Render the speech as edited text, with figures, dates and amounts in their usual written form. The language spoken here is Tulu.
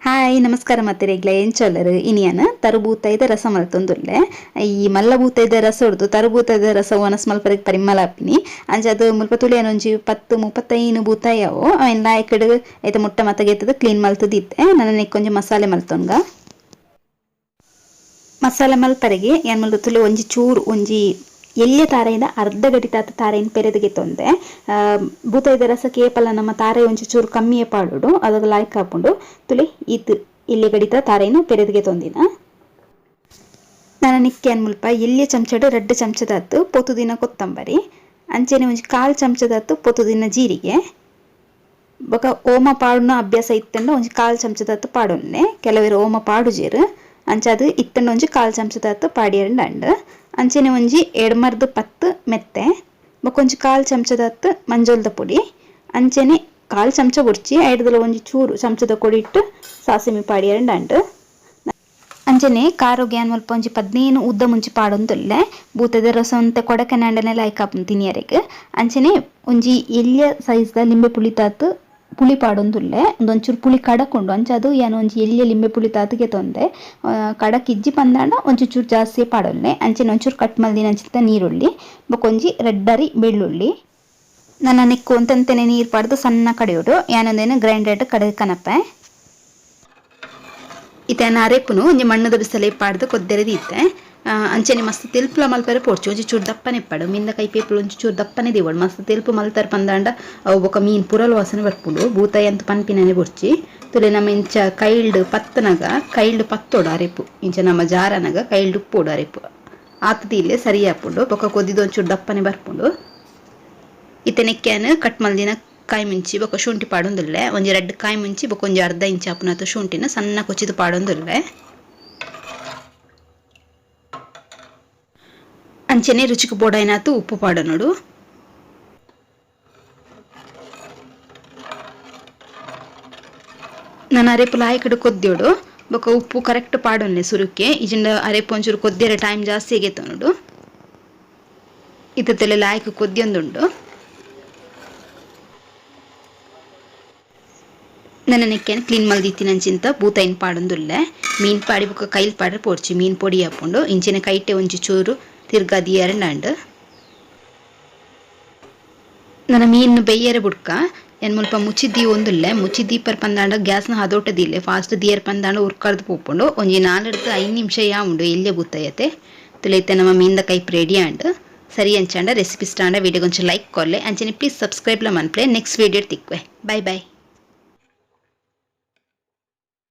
Hi ನಮಸ್ಕಾರ ಮತ್ತೆರೆಗ್ಲ ಎಂಚೊಲ್ಲರು ಇನಿಯನ ತರುಬೂತೈದ ರಸ ಮಲ್ತೊಂದುಲ್ಲೆ. ಈ ಮಲ್ಲ ಬೂತೈದ ರಸ ಹೊಡ್ದು ತರುಬೂತೈದ ರಸ ಒನಸ್ ಮಲ್ಪರೆಗ್ ಪರಿಮಳ ಆಪಿನಿ. ಅಂಚ ಅದು ಮುಲ್ಪ ತುಳಿಯನ ಒಂಜಿ 10 35 ಬೂತಾಯವು ಅವೆನ್ ಲಾಯ್ಕಡ್ ಐತ ಮುಟ್ಟ ಮತಗೆತ್ತದ ಕ್ಲೀನ್ ಮಲ್ತದಿತ್ತೆ. ನನ ನೆಕ್ಕೊಂಜಿ ಒಂಜಿ ಮಸಾಲೆ ಮಲ್ತೊನ್ಗ. ಮಸಾಲೆ ಮಲ್ಪರೆಗೆ ಯಾನ್ ಮುಲ್ಪ ತುಳಿ ಒಂಜಿ ಚೂರು ಒಂಜಿ ಎಲ್ಯ ತಾರೆಯಿಂದ ಅರ್ಧ ಗಡಿತಾತ ತಾರೆನ್ ಪೆರೆದಿಗೆ ತೊಂದೆ. ಬೂತಾಯಿದ ರಸ ಕೇಪಲ ನಮ್ಮ ತಾರೆ ಒಂಜಿ ಚೂರು ಕಮ್ಮಿಯೇ ಪಾಡೋಡು, ಅದಾಗ ಲಾಯ್ಕ್ ಹಾಪುಂಡು. ತುಳಿ ಈತ್ ಎಲ್ಯ ಗಡಿತ ತಾರೆಯನ್ನು ಪೆರೆದಿಗೆ ತೊಂದಿನ. ನಾನು ನಿಕ್ಕ್ಯಾನ್ ಮುಲ್ಪ ಎಲ್ಯ ಚಮಚಡು 2 ಚಮಚದಾತು ಪೊತುದಿನ ಕೊತ್ತಂಬರಿ, ಅಂಚೆನೆ ಒಂಜಿ 1/4 ಚಮಚದಾತು ಪೊತುದಿನ ಜೀರಿಗೆ, ಬೊಕ ಓಮ ಪಾಡುನ ಅಭ್ಯಾಸ ಇತ್ತಂಡ ಒಂಜಿ 1/4 ಚಮಚದಾತು ಪಾಡೊನ್ನೆ. ಕೆಲವರು ಓಮ ಪಾಡುಜೇರು, ಅಂಚಾದು ಇತ್ತಂಡ ಒಂಜಿ 1/4 ಚಮಚದಾತು ಪಾಡಿಯಂಡ. ಅಂಚೆನೆ ಒಂಜಿ ಎಡ್ಮರ್ದು 10 ಮೆತ್ತೆ, ಬೊಕ ಒಂಜಿ 1/4 ಚಮಚದಾತು ಮಂಜೊಲ್ದ ಪೊಡಿ, ಅಂಚೆನೆ 1/4 ಚಮಚ ಬುರ್ಚಿ ಐಡ್ದಲ ಒಂಜಿ ಚೂರು ಚಮಚದ ಕೊಡಿ ಇಟ್ಟು ಸಾಸಿಮೆ ಪಾಡಿಯಂಡ. ಅಂಚನೆ ಕಾರೋಗೆ ಯಾನ್ ಮುಲ್ಪ ಒಂಜಿ 15 ಉದ್ದ ಮುಂಚಿ ಪಾಡೊಂದುಲ್ಲೆ. ಬೂತದ ರಸ ಒಂತೆ ಕೊಡಕೆನಾಂಡನೆ ಲಾಯ್ಕ್ ಆಪುಂಡು ತಿನಿಯರೆಗ್. ಅಂಚನೆ ಒಂಜಿ ಎಲ್ಯ ಸೈಜ್ದ ಲಿಂಬೆ ಪುಳಿತಾತು ಪುಳಿ ಪಾಡೊಂದುಲ್ಲೆ. ಒಂದೊಂಚೂರು ಪುಳಿ ಕಡಕೊಂಡು ಅಂಚ ಅದು ಯಾನ್ ಒಂಜಿ ಎಲ್ಯ ಲಿಂಬೆ ಪುಳಿ ತಾತಿಗೆ ತೊಂದೆ. ಕಡಕ್ ಇಜ್ಜಿ ಪಂದಾಂಡ ಒಂಚೂರು ಚೂರು ಜಾಸ್ತಿ ಪಾಡೊನ್ನೆ. ಅಂಚನೆ ಒಂಚೂರು ಕಟ್ ಮಲ್ದಿನ ಅಂಚಿತ್ತ ನೀರುಳ್ಳಿ, ಬೊಕ ಒಂಜಿ ರೆಡ್ಡರಿ ಬೆಳ್ಳುಳ್ಳಿ. ನನ್ನ ನೆಕ್ಕು ಒಂತಂತೆನೆ ನೀರು ಪಾಡ್ದು ಸಣ್ಣ ಕಡೆಯೋಡು ಯಾನೊಂದೇನು ಗ್ರೈಂಡರ್ ಕಡೆ ಕನಪೆ. ಇತ್ತೆ ಅರೆಪುನು ಒಂಜಿ ಮಣ್ಣದ ಬಿಸಲೆ ಪಾಡ್ದು ಕೊದ್ದೆರೆದಿ ಇತ್ತೆ. ಅಂಚನೆ ಮಸ್ತ್ ತೆಲ್ಪುಲ ಮಲ್ಪರೆ ಪೋಡ್ಚಿ, ಒಂಜಿ ಚೂರು ದಪ್ಪನೆ ಇಪ್ಪಡು. ಮಿಂದ ಕೈ ಪೇಪುಲು ಒಂಜಿ ಚೂರು ದಪ್ಪನೆ ದಿವೊಡು. ಮಸ್ತ್ ತೆಲ್ಪು ಮಲ್ತಾರ ಪಂದಾಂಡ ಅವು ಬೊಕ ಮೀನ್ ಪುರಲ್ ವಾಸನೆ ಬರ್ಪುಂಡು. ಬೂತಾಯಿ ಅಂತ ಪನ್ಪಿನನೆ ಬೊಡ್ಚಿ. ತುಲೆ ನಮ್ಮ ಇಂಚ ಕೈಲ್ಡ್ ಪತ್ತನಗ ಕೈಲ್ಡ್ ಪತ್ತೋಡು ಅರೆಪು, ಇಂಚ ನಮ್ಮ ಜಾರನಗ ಕೈಲ್ಡ್ ಉಪ್ಪೋಡು ಅರೆಪು ಆತದ ಇಲ್ಲೇ ಸರಿ ಆಪುಂಡು. ಬೊಕ ಕೊದ್ದಿದ್ದು ಒಂಚೂರು ದಪ್ಪನೆ ಬರ್ಪುಂಡು. ಇತ್ತೆ ನೆಕ್ಕ್ಯಾನ್ ಕಟ್ ಮಲ್ದಿನ ಕಾಯಿ ಮುಂಚಿ ಬೊಕ ಶುಂಠಿ ಪಾಡೊಂದುಲ್ಲೆ. ಒಂಜಿ 2 ಕಾಯಿ ಮುಂಚಿ ಬೊಕ ಒಂಜಿ ಅರ್ಧ ಇಂಚ್ ಆಪುನತ ಶುಂಠಿನ ಸಣ್ಣ ಕೊಚ್ಚಿದ್ ಪಾಡೊಂದುಲ್ಲೆ. ಅಂಚನೆ ರುಚಿಗೆ ಬೋಡಾಯಿನಾತು ಉಪ್ಪು ಪಾಡೊನೊಡು. ನನ ಅರೆಪು ಲಾಯ್ಕಡ್ ಕೊದ್ಯೋಡು. ಬೊಕ ಉಪ್ಪು ಕರೆಕ್ಟ್ ಪಾಡೊನ್ನೆ ಸುರುಕ್ಕೆ, ಇಜಿಂಡ ಅರೆಪು ಒಂಚೂರು ಕೊದ್ಯರೆ ಟೈಮ್ ಜಾಸ್ತಿ ಗೆತೊನೊಡು. ಇತ್ತೆ ಲಾಯ್ಕ್ ಕೊದ್ಯೊಂದುಂಡು. ನನ್ನ ನೆಕ್ಕೆನ್ ಕ್ಲೀನ್ ಮಲ್ದಿತ್ತಿನಂಚಿಂತ ಬೂತಾಯಿನ್ ಪಾಡೊಂದುಲ್ಲೆ. ಮೀನ್ ಪಾಡಿ ಬೊಕ ಕೈಲ್ ಪಾಡ್ರೆ ಪೋಡ್ಚಿ, ಮೀನ್ ಪೊಡಿ ಆಪುಂಡು. ಇಂಚಿನ ಕೈಟೆ ಒಂಜಿ ಚೂರು ತಿರ್ಗಾ ದಿಯರಂಡಾಂಡ್. ನನ್ನ ಮೀನ್ ಬೆಯ್ಯರೆ ಬುಡ್ಕ ಯಾನ್ ಮುಲ್ಪ ಮುಚ್ಚಿ ದೀವೊಂದುಲ್ಲೆ. ಮುಚ್ಚಿ ದೀಪರ್ ಪಂದಾಂಡ ಗ್ಯಾಸ್ನ ಹದೋಟ ದೀಲೆ, ಫಾಸ್ಟ್ ದಿಯರ್ ಪಂದಾಂಡ ಉರ್ಕರ್ದು ಪೋಪುಂಡು. ಒಂಜಿ 4 ಡ್ದು 5 ನಿಮಿಷ ಉಂಡು ಎಲ್ಯ ಬೂತಾಯತೆ. ತುಲೆ ಇತ್ತೆ ನಮ್ಮ ಮೀನ್ದ ಕೈಪ್ ರೆಡಿ ಆಂಡ್. ಸರಿ ಅಂಚಾಂಡ ರೆಸಿಪಿ ಸ್ಟಾಂಡ ವಿಡಿಯೋ ಒಂಚೂರು ಲೈಕ್ ಕೊರ್ಲೆ. ಅಂಚನೆ ಪ್ಲೀಸ್ ಸಬ್ಸ್ಕ್ರೈಬ್ ಲ ಮನ್ಪುಲೆ. ನೆಕ್ಸ್ಟ್ ವಿಡಿಯೋ ತಿಕ್ವೆ. Bye boy.